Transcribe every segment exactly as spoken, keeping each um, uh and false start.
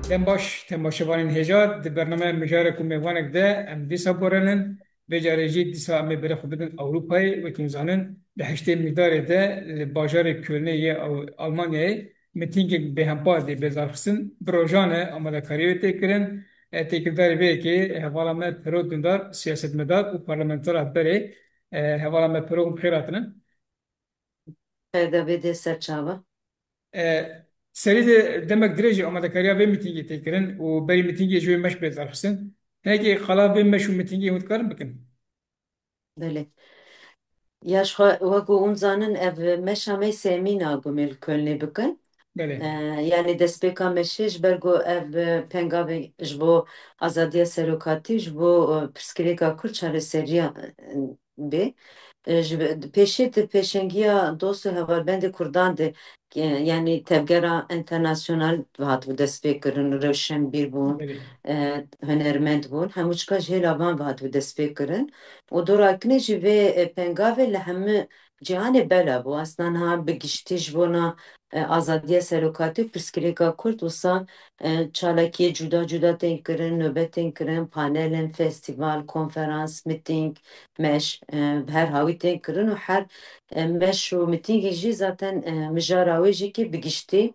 Dem baş, temaşevanên hêja, di bernameya mijarek û mêvanek de em dîsa borelin. Vê carê jî dîsa em ê berê xwe bidin Ewropayê. Wekî hûn zanin, di heştê Mîdarê de li bajarê Kölnê yê Ew-, Almanyayê mitîngek bêhempa dê bê darxistin. Bi rojan e amadekariyê wê tê kirin. E, têkildarê vê yekê hevala me Piro Dundar, siyasetmedar û parlamentera berê. E, hevala me Piro, hûn bi xêr hatine. Xêr de bê dê ser çava. E, serî de demek dirêj e amadekariya vê mîtingê tê kirin û berî mîtingê ji wê meş bê darxistin. Hinekî qala vê meş û mîtingê hûn dikarin bikin? Belê. Ya ji xwe, wekû hûn zanin, ev meşa me sêmîn a gumê li Kölnê bikin. Belê. E, yanî destpêka meşê ji ber ku ev, e, pengavê ji bo azadiya serokatî, ji bo, e, pirsgirêka Kurd çareseriya, e, bê. E, ji bi-, pêşê di pêşengiya dost û hevalbendê Kurdan de, e, yanî tevgera enternasyonal hatibû destpêkirin, rewşenbîr bûn, Belê. e, hunermend bûn. Hemû çika ji hêla van ve hatibû destpêkirin. Û dora kinê jî vê, e, pengavê li hemû cîhanê bela bû. Aslında niha bi giştî ji bona, e, azadiya serokatî û pirsgirêka Kurd wisa, e, çalakiyê cuda cuda tên kirin, nobet tên kirin, panelin, festîval, konferans, mitîng, meş, e, bi her hawî tên kirin û her, e, meş û mitîngî jî zaten, e, mijara wê jî kê bi giştî,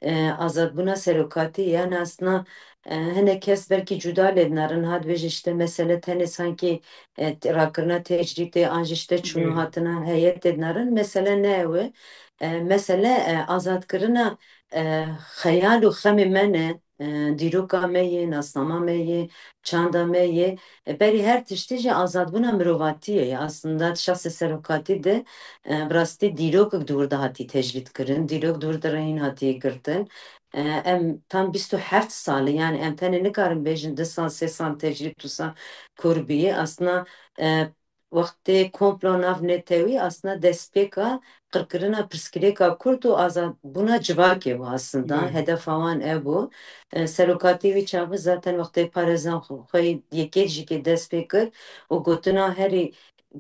e, azadbûna serokatî, yani aslında, e, hinek kes belkî cuda lê dinarin, ha dibêje işte mesele tenê sankî, e, t-, rakirina tecrîdê an jî işte çûn û Belê. hatina heyetê dinarin, mesele ne ew e. E, mesele, e, azadkirina, e, xeyal û xemê me ne, e, dîroka me yê, nasnama me yê, çanda me yê. E, berî her tiştî jî azadbûna mirovatiyê ye. Aslında di şexsê serokatî de, e, bi rastî dîrokek di wir de hatî tecrîd kirin, dîrok di wir de rehîn hatiye girtin. E, em tam bîst û heft sal e, yani em tenê nikarin bêjin du sal, sê sal tecrîd wisa kor bûye. Aslında, e, wextê komplo navnetewî aslında destpêka qirkirina pirsgirêka Kurd û azadbûna civakê bû aslında. Belê. Hedefa wan ev bû. E, serokatî wî çaxî zaten wextê parêzan xwe, xwe yekê jî kê dest pê kir û gotina herî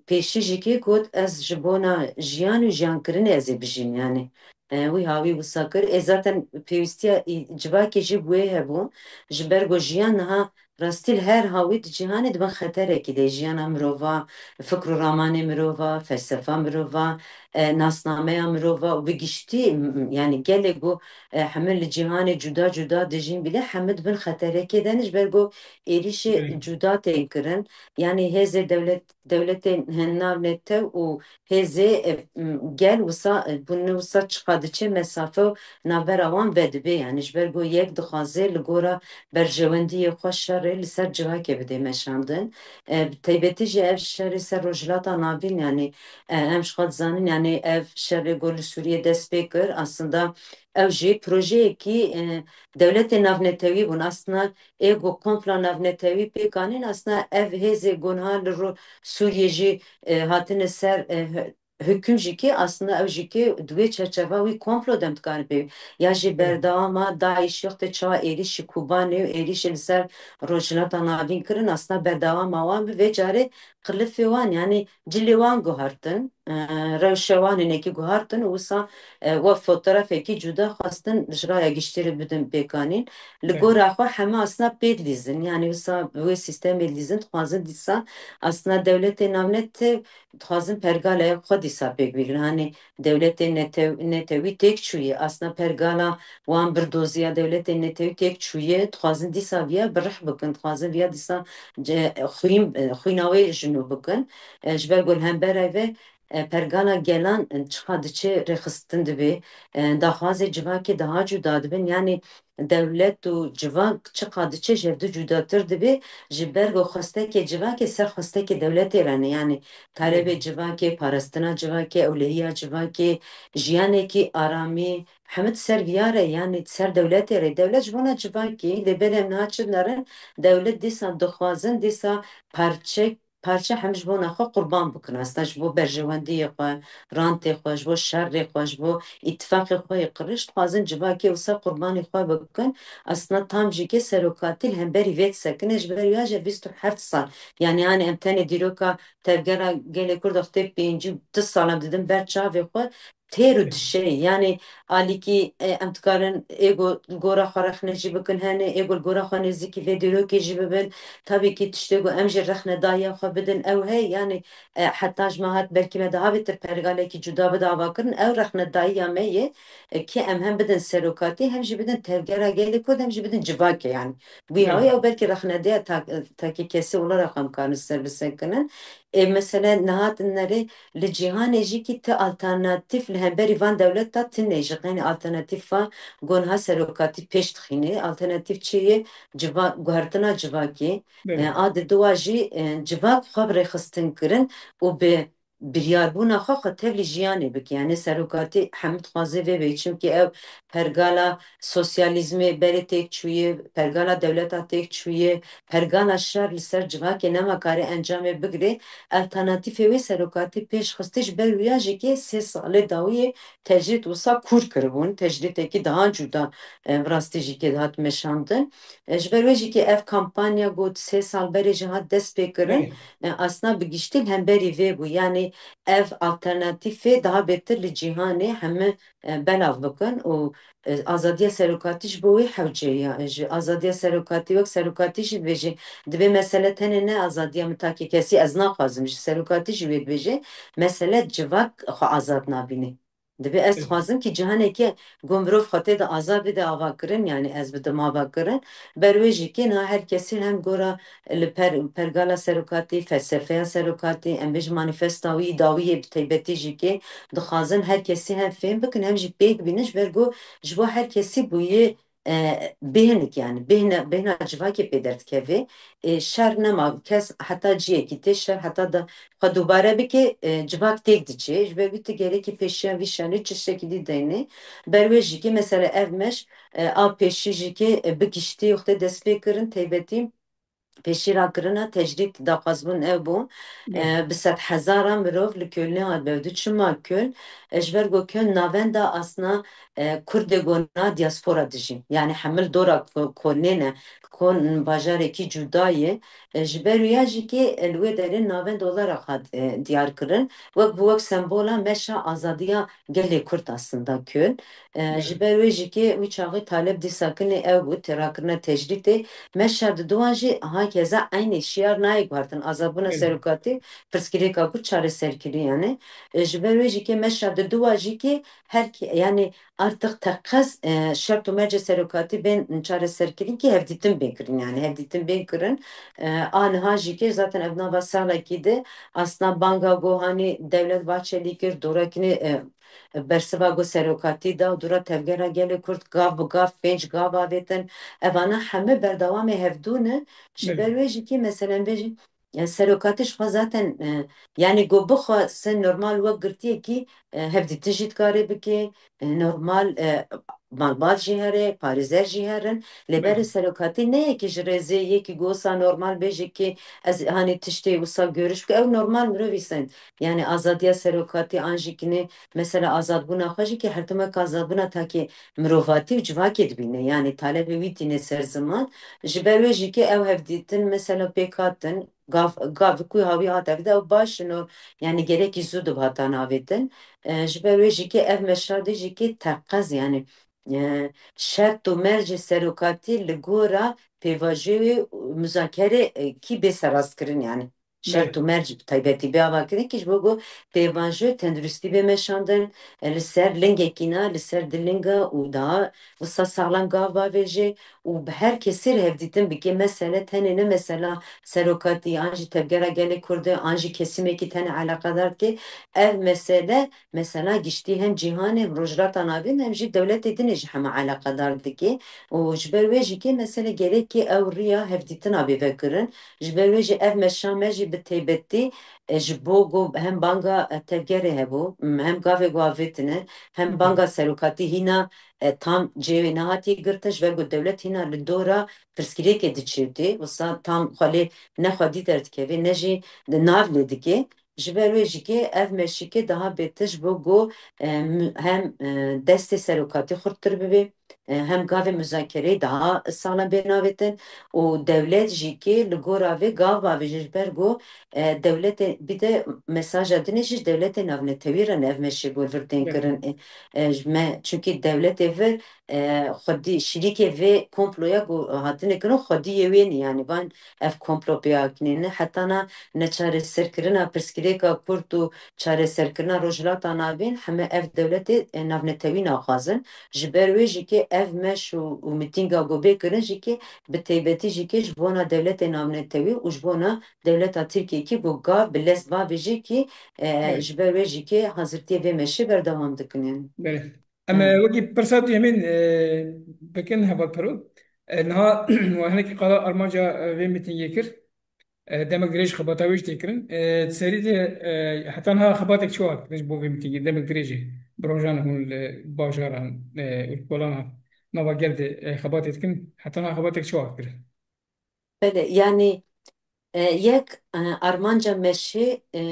pêşî jî kê got, ez ji bona jiyan û jiyankirinê ez ê bijîm, yani. E, wî hawî wisa kir. Ê zaten pêwîstiya î-, civakê jî bi wê hebû. Ji ber ku jiyan niha rastî li her hawî di cîhanê di bin xeterekî de, jiyana mirova, fikr û ramanê mirova, felsefa mirova, e, nasnameya mirova û bi giştî, m-, m-, yani gelê ku, e, hemû li cîhanê cuda cuda dijîn bile, hemû di bin xeterekê de ne, ji ber ku êrîşê Belê. cuda tên kirin. Yani hêzê dewlet, dewletên navnetew û hêzê, e, m, gel wisa, e, bûne wisa çiqa diçe mesafe û navbera wan vedibe. Yani ji ber ku yek dixwaze li gora berjewendiyê xwe şerê li ser civakê bide meşandin. E, bi taybetî jî ev şerê ser Rojhilata Navîn, yani, e, em ji xwe dizanin, yani ev şerê ku li Sûriyê dest pê kir, aslında ew jî projeyekî, e, dewletê navnetewî bûn. Aslında ê ku kompla navnetewî pêk anîn, aslında ev hêzê ku niha li ro-, Sûriyê jî, e, hatine ser, e, hü-, hüküm jî kê, aslında ew jî kê di wê çerçeva wî komplo dem dikare pê. Ya jî Belê. berdewama DAIŞ wextê çawa êrîşî Kobanê û êrîşî li ser Rojhilata Navîn kirin, aslında berdewama wan bi vê carê qilifê wan, yani cilê wan guhartin, e, rewşe wan hinekî guhartin û wisa, e, wek fotografekî cuda xwestin ji raya giştî re bidin pêkanîn. Li Belê. gora xwe heme aslında pê dilîzin, yani wisa bi wê sîstemê dilîzin, dixwazin dîsa aslında dewletê navnete dixwazin pergalaya xwe dîsa pêk bigrin. Hani dewletê netew-, netewî têk çûye. Aslında pergala wan birdoziya dewletê netewî têk çûye. Dixwazin dîsa viya bi rih bikin. Dixwazin viya dîsa ce-, xwîn, xwîna wê ji nû bikin. E, ji ber ku li hemberayê ve, e, pergala gelan, e, çiqa diçe rêxistin dibe. E, daxwazê civakê daha cuda dibin. Yani dewlet û civak çiqa diçe ji hevdu cudatir dibe, ji ber ku xwestekê civakê ser xwestekê dewletê re ne. Yani talebê Belê. civakê, parastina civakê, ewlehiya civakê, jiyanekî aramî, hemû di ser viya re, yani di ser dewletê re. Dewlet ji bona civakê, lê belê em niha çi dinarin, dewlet dîsa dixwazin, dîsa parçe, parçe hem ji bona xwe qurban bikin. Aslında ji bo berjewendiyê xwe, rantê xwe, ji bo şerê xwe, ji bo îtifaqê xwe yê qirêj dixwazin civakê wisa qurbanî xwe bikin. Aslında tam jî kê serokatî li hemberî vê disekine, ji ber ya jî bîst û heft sal. Yani, yani em tenê dîroka tevgera gelê Kurd wextê pêncî û du sal em didin ber çavê xwe, têr û dişeyî. Yanî alîkî, e, em dikarin ê ku li gora xwe rexne jî bikin hene, ê ku li gora xwe nêzîkî vê dîrokê jî bibin. Tabî kî tiştê ku em jî rexnedayiya xwe bidin ew hey, yanî, e, heta ji me hat belkî me daha bêtir pergalekî cuda bide avakirin, ew rexnedayiya me ye, e, kî em hem bidin serokatî, hem jî bidin tevgera gelê Kurd, hem jî bidin civakê, yanî. Wî hawî ew belkî rexnedeya tak-, takê kesî olarak em karin ser bi sekinin. Ê, mesele nihatin nerê li cîhanê jî kî ti alternatîf li hemberî van dewleta tune ye. Ji qenî alternatîfa gonha serokatî pêş dixîne. Alternatîf çi ye? Civa-, guhertina civakê. E, a diduwa jî, e, civak xwe bi rêxistin kirin û bi biryarbûna xwe xwe tevlî jiyanê bike. Yanî serokatî hemû dixwaze vê bê. Çimkî ew pergala sosyalîzmê berê têk çûye, pergala dewleta têk çûye, pergala şer li ser civakê nema kare encamê bigire. Alternatîfê wê serokatî pêş xistî ji ber wiya jî kê sê salê dawiyê tecrîd wisa kûr kiribûn. Tecrîdekî daha cuda, e, bi rastî jî kê dihat meşandin. E, ji ber wê jî kê ev kampanya got sê sal berê jî hat dest pê kirin. E, asna bi giştî li hemberî vê bû. Yanî ev alternatîfê daha bêtir li cîhanê heme, e, belav bikin û, e, azadiya serokatî ji bo wê hewce ye. Ji azadiya serokatî wek serokatî jî dibêje, dibê mesele tenê ne azadiya mitakê kesî, ez naxwazim ji serokatî jî wê dibêje, mesele civak xwe azad nabîne. Dibê ez dixwazim kî cihanekê ku mirov xwe tê de azad bide avakirin, yanî ez bidim avakirin. Ber wê jî kê niha her kesî hem gora li per-, pergala serokatî, felsefeya serokatî, em bêjin manîfesta wî dawiyê bi taybetî jî kê dixwazin her kesî hem fêm bikin, hem jî pêk bînin, ji ber ku ji bo her kesî bûye, e, bêhnik, yanî bêhne-, bêhna civakê pê derdikeve. E, şer nema, kes heta ciyekî tê, şer heta da xwe dubare bike, e, civak têk diçe. Ji ber wî tu gerekî pêşiya vî şerê çi şekilî deyne. Ber wê jî kê mesela ev meş, e, a pêşî jî kê, e, bi giştî wextê dest pê kirin, taybetî pêşî rakirina tecrîd daxwazbûn ew bû. E, bi sedhezaran mirov li Kölnê hat bevdu. Çima Köln? E, ji ber ku Köln navenda asna, e, Kurdê gona diaspora dijîn. Yanî hemil dora Ko-, Kölnê ne. Köln bajarekî cuda ye. E, ji ber wîya jî kê, e, li wê derê navend olarak hat, e, diyar kirin. Wek bi wek sembola meşa azadiya gelê Kurd aslında Köln. E, ji ber wê jî kê wî çaxî taleb dîsa kinê ew bû, têrakirina tecrîdê. Meşa diduwan jî hakeza eynî şiyar nayê guhertin. Azadbûna serokatî pirsgirêka Kurd çareser kirî yanî. E, ji ber wê jî kê meşa diduwa jî kê her kê, yanî artık teqez, e, şert û mercê serokatî bên çareserkirin kî hevdîtin bên kirin. Yanî hevdîtin bên kirin. E, a niha jî kê zaten ev nava salekî de asna banga gohanî Dewlet Bahçelî kir, dorakînê, e, bersiva ku serokatî da û dûra tevgera gelê Kurd gav bi gav pênc gav avêtin. Evana heme berdewamê hevdû ne. Ji ber wê jî kî meselen bêjî, e, serokatî ji xwe zaten, e, yanî ku bixwe se normal wek girtiyekî, e, hevdîtin jî dikare bike, e, normal, e, malbat jî here, parêzer jî herin. Lê berê serokatî ne yekî ji rêzê yekî ku wisa normal bêje kî ez hanî tiştê wisa görüş bike. Ew normal mirovî sen. Yanî azadiya serokatî an jî kinê mesela azadbûna xwe jî kê her tim wek azadbûna takê mirovatî û civakê dibîne. Yanî talebê wî tîne ser ziman. Ji ber wê jî kê ew hevdîtin mesela pêk hatin, gav, gav ku hawî hat evde ew baş in û yanî gerekî zû dibhatan avêtin. E, ji ber wê jî kê ev meşa de jî kê teqez yanî, e, şert û mercê serokatî li gora pêvajoyê û muzakere, e, kî bê serastkirin yanî. Şert û merc bi taybetî bê avakirin kî ji bo ku pêvajoyê tenduristî bê meşandin, e, li ser lingekî na, li ser di linga û daha wisa saxlem gav bavêje û bi her kesî re hevdîtin bike. Mesele tenê ne mesela serokatî an jî tevgera gelê Kurd e, an jî kesimekî tenê eleqedar dike. Ev mesele, mesela giştî hem cîhanê, hem Rojhilata Navîn, hem jî dewletê din ê jî hema eleqedar dike. Û ji ber wê jî kê mesele gerekî ew riya hevdîtina bê vekirin. Ji ber wê jî ev meşa me jî bi taybetî, e, ji bo ku hem banga, e, tevgerê hebû, m, hem gavê ku avêtine, hem banga serokatî hîna, e, tam cêwê nehatiye girtin, ji ber ku dewlet hîna li dora pirsgirêkê diçêtê, wisa tam xwe lê ne xwedî derdikeve, ne jî di nav lê dike. Ji ber wê jî kê ev meşîkê daha bêtir ji bo ku, e, m, hem, e, destê serokatî xurttir bibe, E, hem gavê muzakereyê daha saxlem bên avêtin û dewlet jî kê li gora vê gav bavêje ji ber ku, e, dewletê bide mesaja dinê jî ji dewletê navnetewî re ne ev meşê ku vir tên Evet. kirin. E, e, ji me, çunkî dewletê vir, e, xwedî şirîkê vê komploya ku hatine kirin xwediyê wê ne, yanî van ev komplo pêya kinîne. Heta na neçareserkirina pirsgirêka Kurd û çareserkirina Rojhilata Navîn heme ev dewletê, e, navnetewî naxwazin. Ji ber wê jî kê ev meş û, û mitînga ku bê kirin jî kê bi teybetî jî kê ji bona dewletê navnetewî û ji bona dewleta Tirkiyê kî ku gav bi lez bavê jî kî, e, Evet. ji ber wê jî kê hazirtiyê vê meşê berdewam dikin yani. Belê. Em, e, Evet. wekî pirsa tu hemîn, e, bikin heval Pero. E, niha we hinekî qala armanca, e, vê mîtîngê kir. E, demek dirêj xebata wê jî tê kirin. E, serî de, e, heta niha xebatek çi hat kirin ji bo vê mîtîngê? Demek dirêj e. Bi rojan hûn li bajaran, e, û li kolana nava gel de, e, xebatê dikin. Heta niha xebatek çi hat kirin? Belê, yanî, e, yek, e, armanca meşê, e,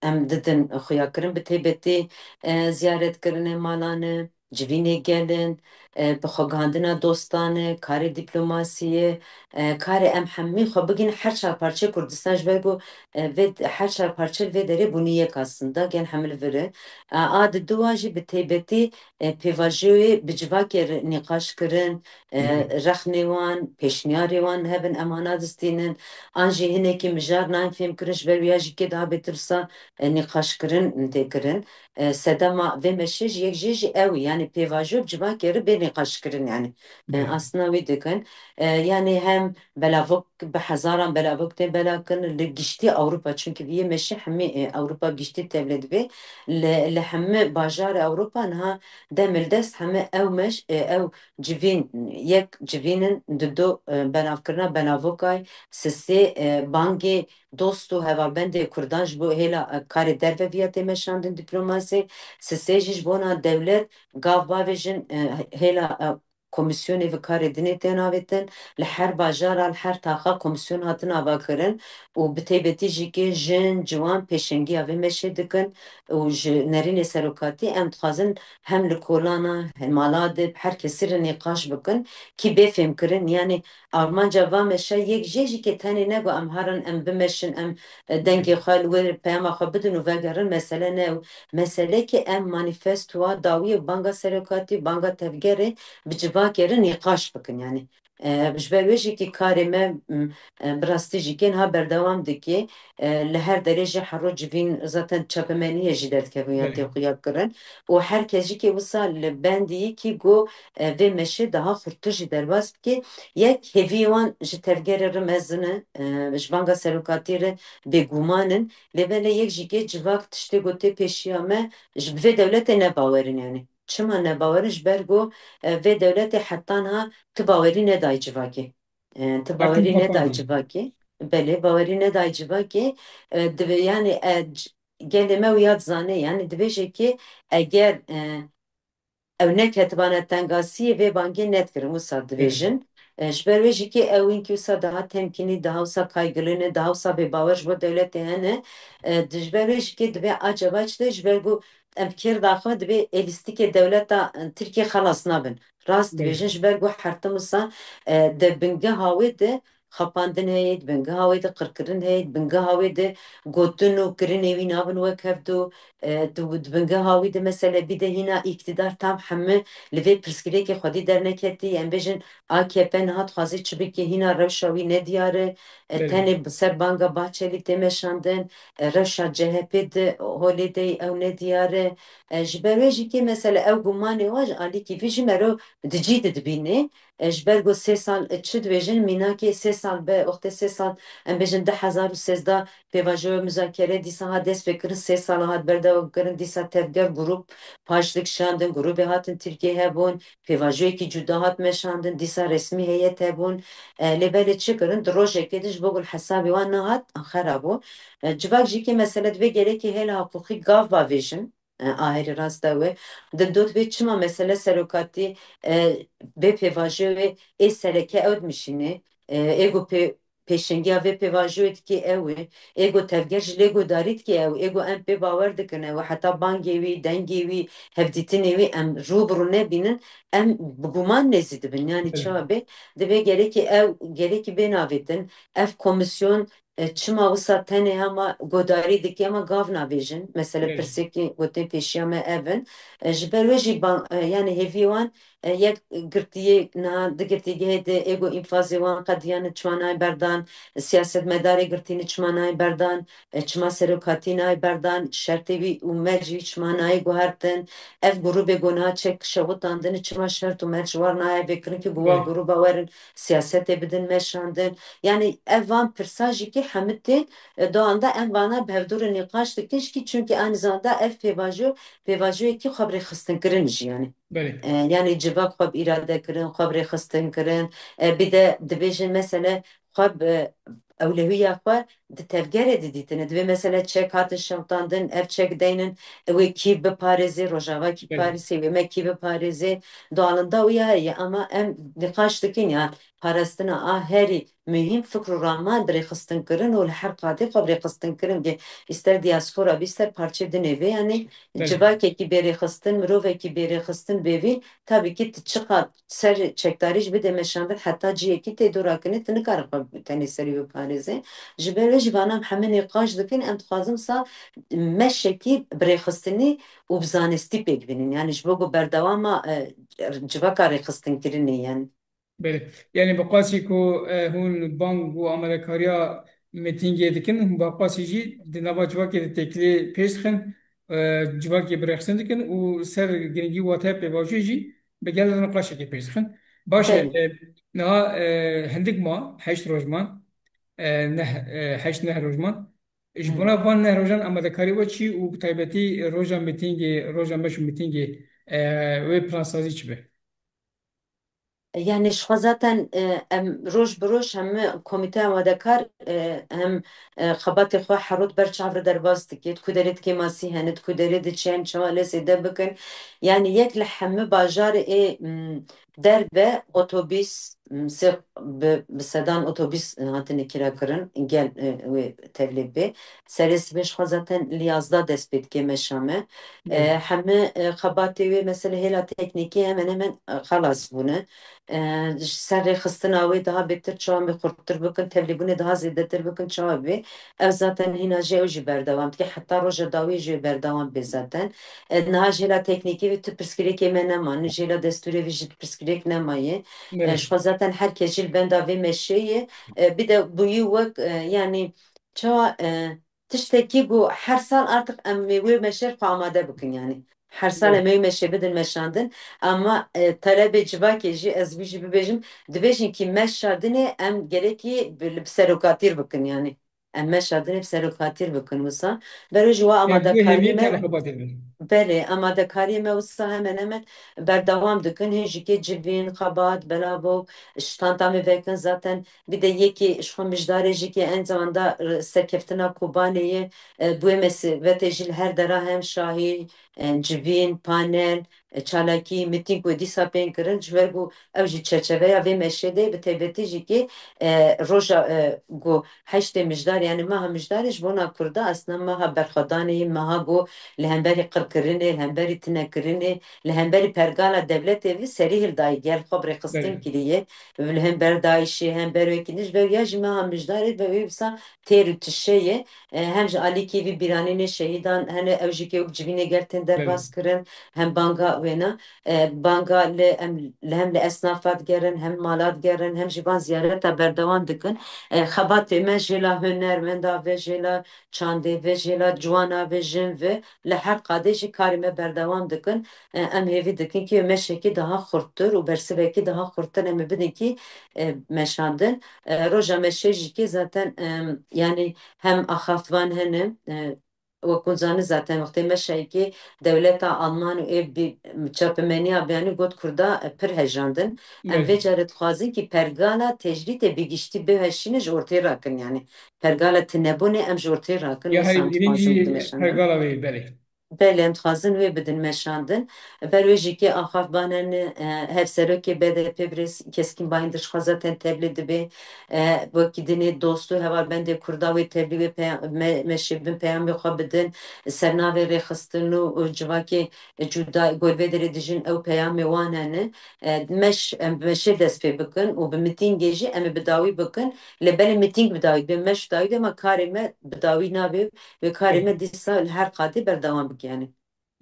em didin xuya kirin, bi taybetî, e, ziyaretkirinê malan e, civînê gel in, e, bi xwegihandina dostan e, karê dîplomasiyê, e, karê em hemî xwe bigîn her çar parçeyê Kurdistan, ji ber ku, e, vê her çar parçe li vê derê bûnî yek aslında, gel hemî li vir e. A, a di dua jî bi taybetî, e, pêvajoyê bi civakê re nîqaş kirin, e, Hı hı. rexnê wan, pêşniyarê wan hebin, em ana distînin. An jî hinekî mijar nayên fêhm kirin, ji ber wî ya jî kê daha bêtir wisa, e, nîqaş kirin tê kirin. E, sedema vê meşê jî yek jê jî ew e, yanî pêvajo bi civakê re bê nîqaş kirin, yanî, e, Belê. aslında wî dikin. E, yanî hem belavok bi hezaran belavok tên belakirin li giştî Ewropa, çunkî vî yê meşê hemî, e, Ewropa giştî tevlê dibe. Li, li hemî bajarê Ewropa niha dem li dest hemî ew meş, e, ew civîn, yek civîn in, dido, e, belavkirina belavokay, sisê, e, bangê dost û hevalbendê Kurdan ji bo hêla, e, karê derve viya tê meşandin dîplomasê, sisê jî ji bona dewlet gav bavêjin, e, hêla, e, komîsyonê bi karê dinê tên avêtin, li her bajara, li her taxa komîsyon hatin avakirin û bi taybetî jî kê jin, ciwan pêşengiya vê meşê dikin û ji nerînê serokatî em dixwazin hem li kolana, hem mala de bi her kesî re nîqaş bikin, kî bê fêmkirin. Yanî armanca va meşe yek jê jî kê tenê ne ku em herin, em bimeşin, em, e, dengê xwe li wir peyama xwe bidin û vegerin, mesele ne ew. Mesele kê em manîfestoya dawiyê û banga serokatî, banga tevgerê bi civakê re nîqaş bikin. Yanî, e, ji ber wê jî kî karê me, m, e, bi rastî jî kê niha berdewam dike. E, li her derê jî hero civîn zaten çapemeniyê jî derdikevin ya Belê. tê xuya kirin. Û her kes jî kê wisa li bendî kî ku, e, vê meşê daha xurtir jî derbas bike. Yek hêviyê wan ji tevgerê re mezin e, e, ji banga serokatî re bêguman in. Lê belê yek jî kê civak tiştê ku tê pêşiya me ji bi vê dewletê nebawerin yanî. Çima nebawerin? Ji ber ku, e, vê dewletê heta niha tu bawerî nedayî civakê. E, tu Her tim bawerî nedayî xapandin. civakê. Belê, bawerî nedayî civakê. E, dibe, yanî, e, c-, gelê me wiya dizane, yanî dibêje kê eger, e, ew neketibane tengasiyê vê bangê nedikirin, wisa Belê. dibêjin. E, ji ber wê jî kê ew înkî wisa daha temkînî, daha wisa kaygılı ne, daha wisa bêbawer ji bo dewletê hene. E, di, ji ber wê jî kê dibe acaba çi de, ji ber ku em kêr daxwe dibê ê lîstikê dewleta, e, Tirkiye xelas nabin. Rast Belê. dibêjin, ji ber ku her tim wisa, e, di bingeha wê de xapandin heye, di bingeha wê de qirkirin heye, di bingeha wê de gotin û kirinê wî nabin wek hevdu. E, tu di bingeha wî de mesele bîde hîna îktidar tam hemû li vê pirsgirêkê xwedî derneketî. Em bêjin A K P niha dixwaze çi bike, hîna rewşa wî nediyar e. E, Belê. tenê bi ser banga Bahçelî tê meşandin. E, rewşa C H P di holê de ew nediyar e. E, ji ber wê jî kê mesele ew gumanê wa ji alîkî vî jî mero di cî de dibîne. E, ji ber ku sê sal, e, çi dibêjin, mînakê sê sal be, wextê sê sal, em bêjin du hezar û sêzdeh pêvajoya muzakere dîsa hat dest pê kirin, sê sal hat berdewam kirin, dîsa tevger grûp paş dikişandin, grûbê hatin Tirkiye hebûn, pêvajoyekî cuda hat meşandin, dîsa resmî heyet hebûn. E, lê belê çi kirin? Di rojekê de ji bo ku li hesabê wan nehat, xera bû. E, civak jî kê mesele divê gelekî hêla hiqûqî gav bavêjin. E, a herî rast e wê. Di dot vê çima mesele serokatî, e, bê pêvajoyê wê ê sereke ew dimîşînê, e, ê ku pê pêşengiya vê pêvajoyê dikê ew ê. Ê ku tevger ji lê guhdarî dikê ew ê. Ê ku em pê bawer dikin ew ê. Heta bangê wî, dengê wî, hevdîtinê wî em rû bi rû nebînin, em bi guman nêzî dibin. Yanî Evet. çawa bê? Divê gerekî ew, gerekî bê navêtin. Ev komîsyon, e, çima wisa tenê hema guhdarî dike, hema gav navêjin. Mesela Evet. pirsêkê gotên pêşiya me ev in. E, ji ber wê jî ban-, e, yanî hêviyê wan, e, yek girtiyê niha di girtîgehê de ê ku înfazê wan qediya ne çima nayê berdan, siyasetmedarê girtî ne çima nayê berdan, e, çima serokatî nayê berdan, şertê wî û mercê wî çima nayê guhertin, ev grûbê ku niha çek şewitandin çima şert û merc ji war nayê vekirin ki ku wa Belê. grûba werin siyasetê bidin meşandin. Yanî ev van pirsa jî ki hemî tê, e, doanda em vana bi hevdû re nîqaş dikin jî ki çunkî aynî zamanda ev pêvajo, pêvajoyekî xwe bi rêxistin kirin jî yanî. Belê. E, yanî civak xwe bi îrade kirin, xwe bi rêxistin kirin. E, bir de dibêjin mesele xwe bi ewlewiya xwe di tevgerê de dîtine. Divê mesele çek hatin şewtandin, ev çek deynin, wê kî biparêzê, Rojava kî Belê. parêzê, wê me kî biparêzê. Doalında wî ya heye, ama em nîqaş dikin ya parastina a herî muhîm fikr û raman bi rêxistin kirin û li her qadê xwe bi rêxistin kirin bê, îster diaspora bê, îster parçeyê dinê vê, yanî Belê. civakekî bê rêxistin, mirovekî bê rêxistin bêvî, tabî ki tu çiqas ser çekdarî jî bide meşandin, heta cihekî tê dûr rakirine, tu nikare xwe tenê serî biparêzê. Ji ber wê jî vana em hemî nîqaş dikin, em dixwazin sa meşekî bi rêxistinî û bi zanistî pêk bînin. Yanî ji bo ku berdewama, e, civaka rêxistinkirinê yanî. Belê. Yanî bi qasî ku, e, hûn bang û amadekariya mîtîngê dikin, hûn bi qasî jî di nava civakê de têkilî pêş dixin, e, civakê bi rêxistin dikin û ser giringî wateya pêvajoyê jî bi gel nîqaşekê pêş dixin. Baş e, Belê. e, niha, e, hindik ma, heşt roj man, e, neh, e, heşt neh roj man. Ji Hı. bona van neh rojan amadekarî we çi û bi taybetî roja mîtîngê, roja meş û mîtîngê, e, wê plansazî çi be? Yani ji xwe zaten, e, em roj bi roj hemî komîteya amadekar, e, hem, e, xebatê xwe herot ber çav re derbas dike, di ku derê di kêmasî hene, di ku derê diçin, çawa lê zêde bikin. Yani yek li hemî bajarê ê, m, derve otobîs, m, sê, bi, bi sedan otobîs, e, hatine kirakirin, gel, e, wê tevlê bê. Serê sibê ji xwe zaten li yazdeh dest pê dike meşa me. E, Belê. hemî, e, xebatê wê, mesela hêla teknîkî hemen hemen, e, xelas bûne. E, ji ser rêxistina wê daha bêtir çawa em ê xurttir bikin, tevlîbûnê daha zêdetir bikin, çawa bê. Ev zaten hîna jî ew jî berdewam dike. Heta roja dawî jî berdewam bê zaten. E, niha ji hêla teknîkî vê tu pirsgirêkê me nema, ji hêla destûrê vê jî tu pirsgirêk nemaye. E, Belê. ji xwe zaten her kes jî li benda vê meşê ye. E, bir de bûyî wek, e, yani çawa, e, tiştekî ku her sal artık em ê wê meşer xwe amade bikin yani. Her sal Evet. em ê wê meşê bidin meşandin. Ama, e, talebê civakê jî ez wî jî bibêjim, dibêjin ki meşa dinê em gerekî bi, bi serokatîr bikin yani. Em meşa dinê bi serokatîr bikin wisa. Berê ji wa Yani bu amadekariyê hêviyê me, tane xebatê bin. Belê, amadekariyê me wisa hemen hemen berdewam dikin. Hê jî kê civîn, xebat, belavok, ştanta me vekin zaten Bir de yekî ji xwe mijdarê jî ke en zamanda, e, serkeftina Kobanê ye, e, bi wê mesîbetê jî li her dera hem şahî, e, civîn, panel, e, çalakî, mitîng ku dîsa bên kirin, ji ber ku ew jî çerçeveya vê meşê de bi taybetî jî ke, e, roja, e, ku heştê mijdar, yani meha mijdarê ji bona Kurda aslında meha berxwedanê ye, meha ku li hemberî qirkirinê, li hemberî tinekirinê, li hemberî pergala dewletê vî serî hildayî gel xwe bi rêxistin Belê. kiriye. Li hember DAIŞê, hember wekî din, ji ber ya jî meha mijdarê ve wê wisa têr û tişe ye. E, hem ji alîkî vî bîranînê şehîdan hene, ew jî kê wek civînê gel tên derbas Belê. kirin, hem banga wêna, e, banga li em, li hem li esnafa digerin, hem mala digerin, hem jî van ziyareta berdewam dikin. E, xebatê me jê la hunermenda ve, jê la çandê ve, jê la ciwana ve, jin ve, li her qadê jî karê me berdewam dikin. E, em hêvî dikin ki meşekî daha xurttir û bersivekî daha xurttir em ê bidin ki, e, meşandin. E, roja meşê jî ki zaten, e, yani hem axaftvan hene, e, wek hûn zanin zaten wextê meşayê ki dewleta Alman û ê bi çapemeniya biyanî got Kurda, e, pir hejandin. Em vê Belê. carê dixwazin ki pergala tecrîdê bi giştî bihişîne ji ortê rakin yani. Pergala tinebûnê em ji ortê rakin, Ya wisa herî em dixwazin girîngî bimeşandin. pergala wê, belê. Belê, em dixwazin wê bidin meşandin. Ber wê jî kê axaf baneni, e, hevserokê B D P birêz Keskîn Bayindir ji xwe zaten tevlî dibe. E, wekî dinê dost û hevalbendê Kurda wê tevlî wê peya-, me-, meşê bin peyamê xwe bidin. Ser navê rêxistin û, û civakê cuda, ku li vê derê dijîn ew peyamê wan hene. E, meş, em bi meşê dest pê bikin û bi mitîngê jî em ê bi dawî bikin. Lê belê mitîng bi dawî dibe, meş bi dawî dibe, ma karê me bi dawî nabe. Wê karê Belê. me dîsa li her qadê berdewam bike, yanî.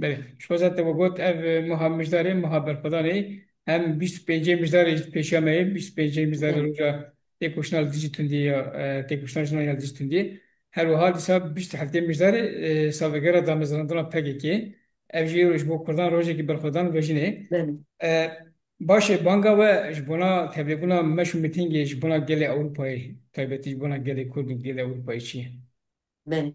Belê. Ji xwe zaten we got, ev, e, meha Mijdarê, meha berxwedanê, hem bîst û pêncê Mijdarê jî pêşiya me ye, bîst û pêncê Mijdarê Belê. roja têkoşîna li dijî tundî ya, e, têkoşîna jinan ya li dijî tundî. Her wiha dîsa bîst û heftê Mijdarê, e, salvegera damezrandina P K K. Ev jî ji bo Kurdan rojekî berxwedan û vejînê. Belê. E, baş e, banga we ji bona tevlêbûna meş û mitîngê ji bona gelê Ewropayê, taybetî ji bona gelê Kurd û gelê Ewropayê çi ye? Belê.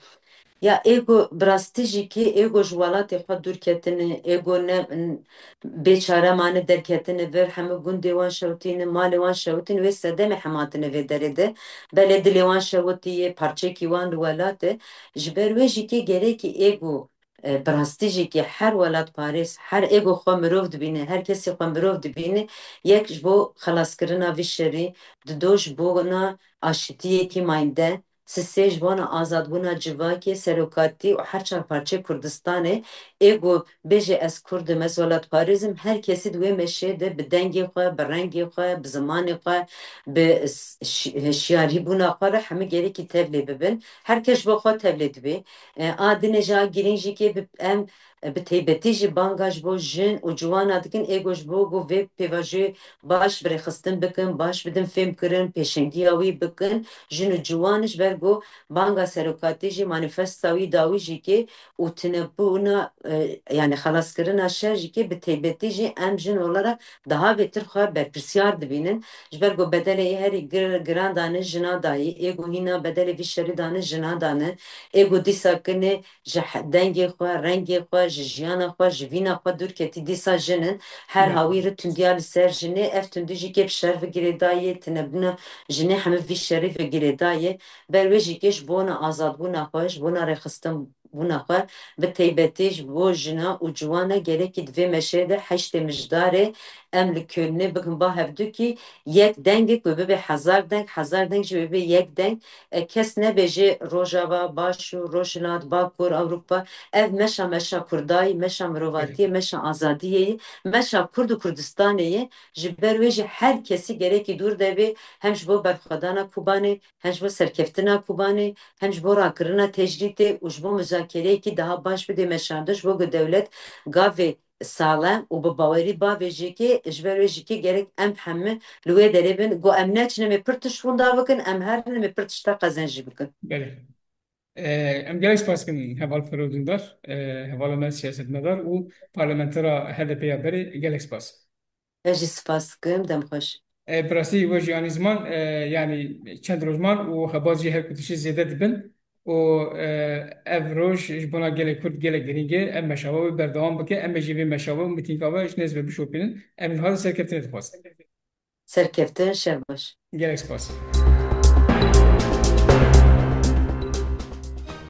Ya êgo bi rastî jî kê êgo ji welatê xwe dûr ketine, êgo ne, n-, bêçare mane derketine vir, hemû gundê wan şewitîne, malê wan şewitîne, wê sedemê hem hatine vê derê de. Belê dilê wan şewitî ye, parçekî wan li welat e. Ji ber wê jî kê gerekî êgo, e, bi rastî jî kê her welatparêz, her êgo xwe mirov dibîne, her kesê xwe mirov dibîne, yek ji bo xelaskirina vî şerî, dido ji bona aşitiyekî mayînde, sisê ji bona azadbûna civakê, serokatî û her çar parçeyê Kurdistanê, ê ku bêje ez Kurd im, ez welatparêz im, her kesî di wê meşê de bi dengê xwe, bi rengê xwe, bi zimanê xwe, bi s-, şi-, hişyarîbûna xwe re hemû gerekî tevlê bibin. Her kes ji bo xwe tevlê dibê. E, a dinê jî a girîng jî kê bi em, e, bi taybetî jî banga ji bo jin û ciwana dikin, ê ku ji bo ku vê pêvajoyê baş bi rêxistin bikin, baş bidin fêmkirin, pêşengiya wî bikin. Jin û ciwan ji ber ku banga serokatî jî, manîfesta wî dawî jî kê û tunebûna, e, yanî xelaskirina şer jî kê bi taybetî jî em jin olarak daha bêtir xwe berpirsiyar dibînin. Ji ber ku bedelê ê herî gir-, giran dane jina dayê, ê ku hîna bedelê vî şerî dane jina dane, ê ku dîsa kinê ji he-, dengê xwe, rengê xwe, ji jiyana xwe, ji vîna xwe dûr ketî, dîsa jin in. Her Ya. hawî re tundiya li ser jinê, ev tundî jî kê bi şer ve girêdayê, tunebûna jinê hemî vî şerî ve girêdayê. Ber wê jî kê ji bona azadbûna xwe, ji bona rêxistinbûna xwe, bi taybetî ji bo jina û ciwana gerekî di vê meşê de heştê Mijdarê em li Kölnê bikin ba hevdûkî yek dengê ku bibe hezar deng, hezar deng jî bibe yek deng. E, kes nebêje Rojava, Başûr, Rojhilat, Bakur, Ewropa. Ev meşa, meşa Kurdayî, meşa mirovatiyê, meşa azadiyê ye, meşa Kurd û Kurdistanê ye. Ji ber wê jî her kesî gerekî dûr de bê, hem ji bo berxwedana Kobanê, hem ji bo serkeftina Kobanê, hem ji bo rakirina tecrîtê û ji bo muzakereyekî daha baş bidê meşandin, ji bo ku dewlet gavê saxlem û bi bawerî bavê jî kê, ji ber wê jî kê gerek em hemî li wê derê bin, ku em neçin em ê pir tişt winda bikin, em herin em ê pir tişta qezenc jî bikin. Belê. Ee, em gelek spas dikin heval Ferû Dildar, ee, hevala me siyasetmedar û parlamentera H D P ya berê, gelek spas. Ez jî spas dikim, dem xweş. E, bi rastî we jî anî ziman, e, yanî çend roj man û xebat jî her ku tiştî zêde dibin û, e, ev roj ji bona gelê Kurd gelek girîng e. Ev meşa we berdewam bike, em ê jî vê meşa we û mitînga we ji nêz ve bişopînin. Em ji we re serkeftinê dixwazin. Serkeftin, şev baş. Gelek spas.